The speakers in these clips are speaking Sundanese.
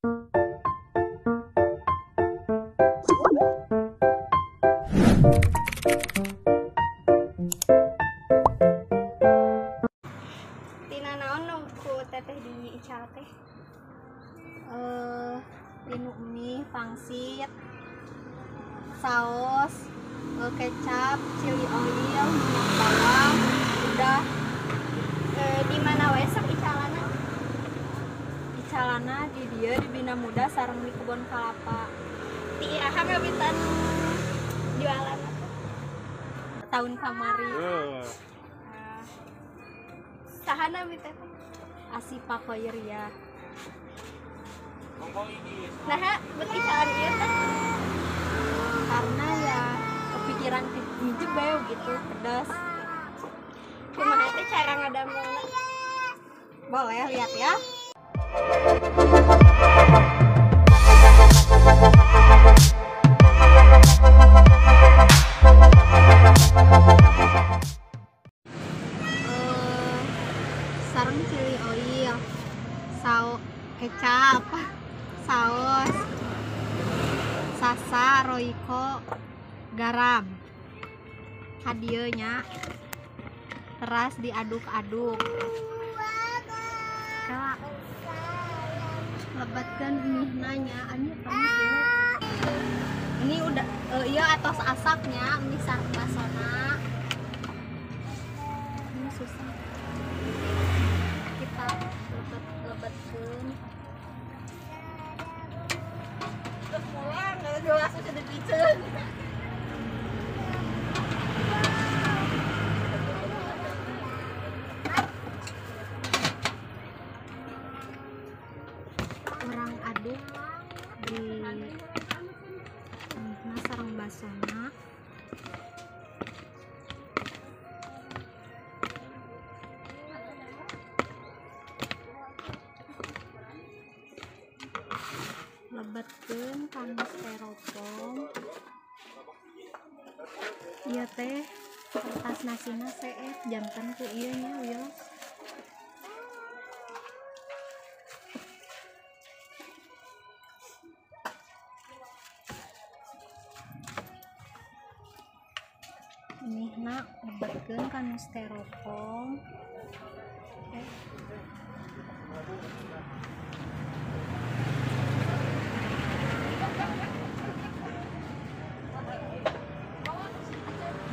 Tina naon nu ku teteh di ical teh? Tinu mie, pangsit, saus, kecap, chili oil, minyak bawang, udah. Di mana wae sok icalana? Icalana di dieu di Bina Muda sareng di Kebon Kalapa. Ti iraha ngawitan jualan teh? Tahun kamari. Saha nami teh? Asipa Koiria. Nah, bet icalan ieu teh? Karena ya kepikiran mie jebew gitu, pedas. Kumaha teh cara ngadamelna? Boleh lihat ya. Sareng chili oil, saus kecap, saus, sasa, royco, garam, hadieu nya, teras diaduk-aduk. Kala lebetkeun mie nya, ini udah iya atos asapnya mie sareng basona. Ini susah. Kita lebet-lebetkeun. Terus pulang, nggak jelas sudah dipiceun. Orang aduk di mie sareng basona. Lebetkeun kana styrofoam. Ieu teh kertas nasina seet janten ku ieu nya wios. Mihna lebetkeun kana styrofoam.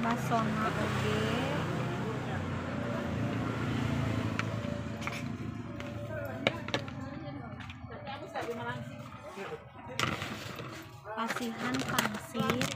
Basona oge. Pasihan pangsit.